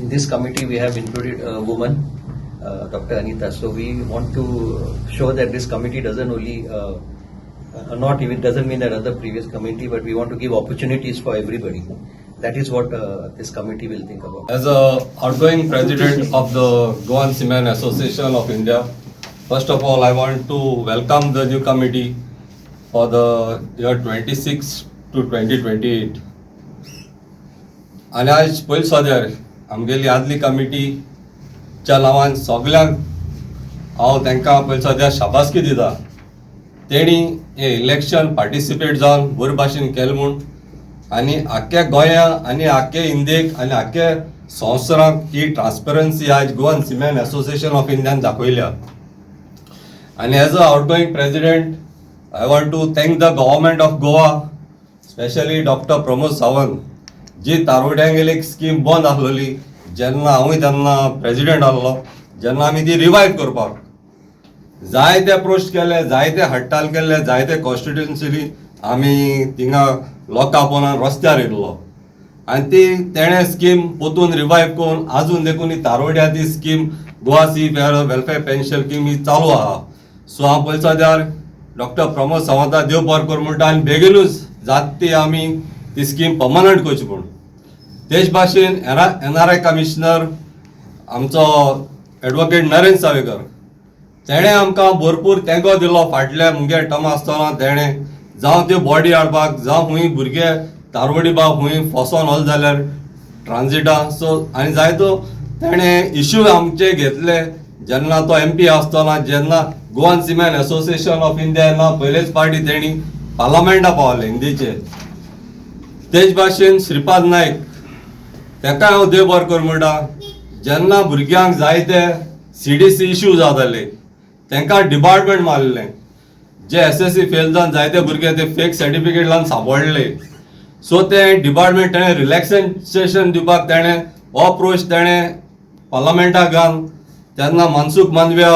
In this committee, we have included a woman, Dr. Anita. So we want to show that this committee doesn't only, not even doesn't mean that other previous committee, but we want to give opportunities for everybody. That is what this committee will think about. As a outgoing president of the Goan Seamen Association of India, first of all, I want to welcome the new committee for the year 26 to 2028. आनी आयज पयलीं सद्यार आमगेली आदली कमिटीच्या नांवान सगल्यांक हांव तांकां पयलीं सद्या शाबासकी दिता. तेणी हें इलेक्शन पार्टिसिपेट जावन बरे भाशेन केलें म्हूण आनी आख्ख्या गोंया आनी आख्खे इंडियेक आनी आख्ख्या संवसाराक ही ट्रान्सपरन्सी आयज गोवन सिमेन एसोसिएशन ऑफ इंडियान दाखयल्या. आनी as a outgoing president, I want to thank the government of Goa, specially Doctor Pramod Sawant, जी तारवट्यांगेली एक स्कीम बंद आसलेली जेन्ना हांवूय तेन्ना प्रेजिडेंट आहलो, जेन्ना आमी ती रिवायव करपाक जायते अप्रोच केले, जायते हडताल केले, जायते कॉन्स्टिट्युन्सीनी आमी थिंगा लोकां पोनान रस्त्यार येयल्लो आनी ती तेणें स्कीम परतून रिवायव करून आजून देखून ही तारवड्या ती scheme, Goa sea welfare pension scheme ही चालू आहा. सो हांव पयलीं सद्यार डॉक्टर प्रमोद सावंता देव बरो कर म्हणटा आनी बेगीनूच जाता ती आमी ती स्कीम पर्मनंट करची म्हूण. तेच भाशेन एनआरआय कमिशनर आमचो एडवोकेट नरेंद्र सावेकर, तेणें आमकां भरपूर तेंको दिलो फाटल्या मुगे टर्म आसतना. तेणें जावं त्यो बॉडी हाडपाक, जावं खूंय भुरगे तारवडी बाब खूंय फसोन वचले जाल्यार ट्रान्झिटा, सो आनी जायतो तेणें इश्यू आमचे घेतले जेन्ना तो एमपी आसतना. जेन्ना Goan semen association of India ना पयलेच पार्टी तेणी पार्लमेंटा पावले हिंदीचे. तेच भाशेन श्रीपाद नायक, तेका हांव देव बरो कर म्हणटा. जेन्ना भुरग्यांक जायते सीडीसी इश्यू जाताले, तांकां डिपार्टमेंट मारलें. जे एसएससी फेल जावन जायते भुरगे ते फेक सर्टिफिकेट लावन सांपडले, सो तें डिपार्टमेंट तेणें रिलॅक्सेशन दिवपाक तेणें हो अप्रोच तेणें पार्लमेंटाक घाल. तेन्ना मनसुख मांडविया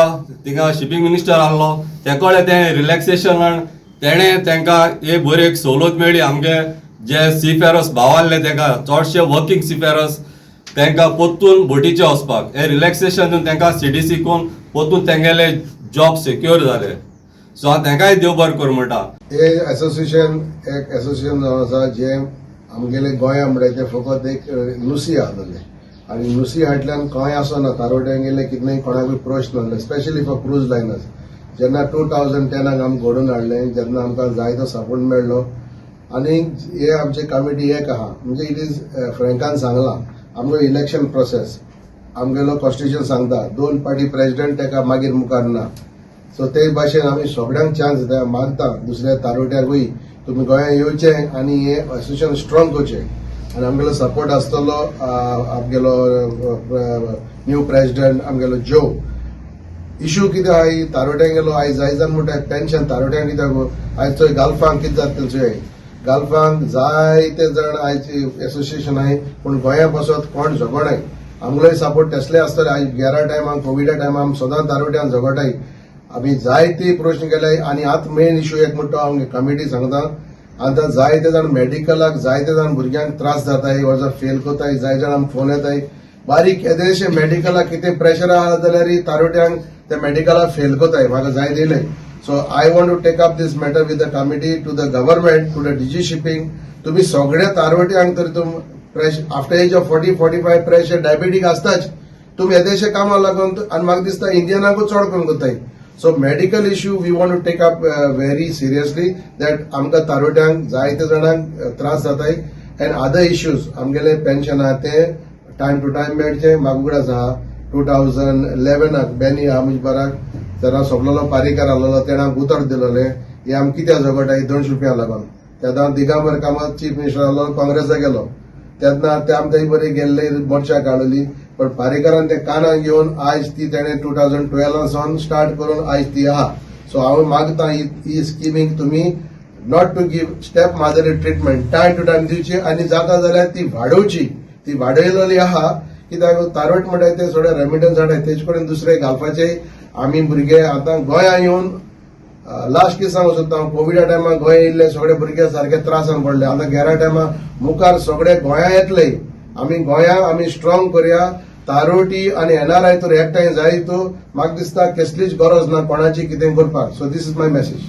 थिंगा शिपींग मिनिस्टर आहलो, ते कडेन तें रिलॅक्सेशनान तेणें तांकां एक बरी एक सवलत मेळ्ळी. आमगे जे सी फेरस भाव आहले, तांकां चडशे वर्किंग सी फेरस, तांकां परतून बोटीचे वचपाक हे रिलॅक्सेशन दिवन तांकां सीडीसी करून परतून तेंगेले जॉब सेक्युअर जाले. सो हांव तांकांय देव बरें करूं म्हणटा. हे एसोसिएशन एक एसोसिएशन जावन आसा, जे आमगेले गोंया म्हणल्यार ते फकत एक नुसी आसलेले आनी नुसी हाटल्यान कांय आसना. तारवट्यांगेले कितेंय कोणाकूय प्रश्न नासले, स्पेशली फॉर क्रूज लायनर्स. जेन्ना 2010आक आमी घडोवन हाडलें, जेन्ना आमकां जायतो सपोर्ट मेळ्ळो आनी हे आमचे कमिटी एक आहा. म्हणजे it is फ्रँकान सांगलां, आमगेलो इलेक्शन प्रोसेस, आमगेलो कॉन्स्टिट्युशन सांगता, दोन पार्टी प्रेसिडेंट तेका मागीर मुखार ना. सो ते भाशेन आमी सगळ्यांक चान्स दिता. मागता दुसऱ्या तारवट्यांकूय, तुमी गोंयांत येवचे आनी हे एसोसिएशन स्ट्रॉंग करचें आनी आमगेलो सपोर्ट आसतलो. आमगेलो न्यू प्रेसिडेंट आमगेलो जो इशू कितें आहा, तारवट्यांगेलो आयज जाय जाण म्हणटा पेन्शन तारवट्यांक कित्याक. आयज चोय गाल्फांक कितें जाता तेंचें. गाल्फांक जायते जाण आयज एसोसिएशन आहाय, पूण गोंया पासत कोण झगडनाय. आमगेलोय सपोर्ट तसले आसतले. आयज गेरा टायमाक, कोविडा टायमार आमी सदांच तारवट्यान झगडटाय. आमी जायते प्रश्न केले आनी आतां मेन इशू एक म्हणटा, हांव कमिटी सांगता, आतां जायते जाण मेडिकलाक, जायते जाण भुरग्यांक त्रास जाताय, वर्सां फेल करताय. जाय जाण आमकां फोन येताय, बारीक येदेशे मेडिकलाक कितें प्रेशर आहा जाल्यार तारवट्यांक ते मेडिकलाक फेल करताय. म्हाका जाय दिले. So I want to take up this matter with the committee to the government, to the DG Shipping. तुम्ही सगळ्या तारवट्यांक तर तुम after age of 40-45 pressure, diabetic आसताच. तुमी येदेशे कामाक लागून आनी म्हाका दिसता इंडियनाकूच चड करून करताय. So medical issue we want to take up very seriously, that आमकां तारवट्यांक जायते जाणांक त्रास जाताय. अँड अदर इश्यूज, आमगेले पेन्शन आहा ते टायम टू टायम मेळचे. म्हाका उगडास आहा, 2011आक बेनी आहा म्हजे बराक, तेन्ना सोंपलेलो पारीकार आसलेलो, तेणें आमकां उतर दिलेलें, हे आमी कित्याक झगडटाय 200 रुपया लागून. तेन्ना दिगंबर कामत चीफ मिनिस्टर आसलो, काँग्रेसाक गेलो. तेन्ना ते आमकां बरी गेल्ले, मोर्चा काडली, पण पारीकरान ते कानाक घेवन आयज ती तेणें 2012 सावन स्टार्ट करून आयज ती आहा. सो हांव मागता ही ही स्किमीक तुमी not to give step motherly treatment, time to time दिवची आनी जाता जाल्यार ती वाडोवची. ती वाडयलेली आहा. कित्याक तारवट म्हणटाय ते थोडे रेमिटन्स हाडाय, तेजे कडेन दुसरे घालपाचे. आमी भुरगे आतां गोंया येवन, लास्ट कितें सांगूंक सोदता हांव, कोविडा टायमार गोंय येयल्ले सगळे भुरगे सारके त्रासान पडले. आतां गेरा टायमार मुखार सगळे गोंया येतले. आमी गोंयांक आमी स्ट्रॉंग करया. तारोटी आनी एनआरआय तर एकठांय जाय तो म्हाका दिसता कसलीच गरज ना कोणाची कितें करपाक. So this is my message.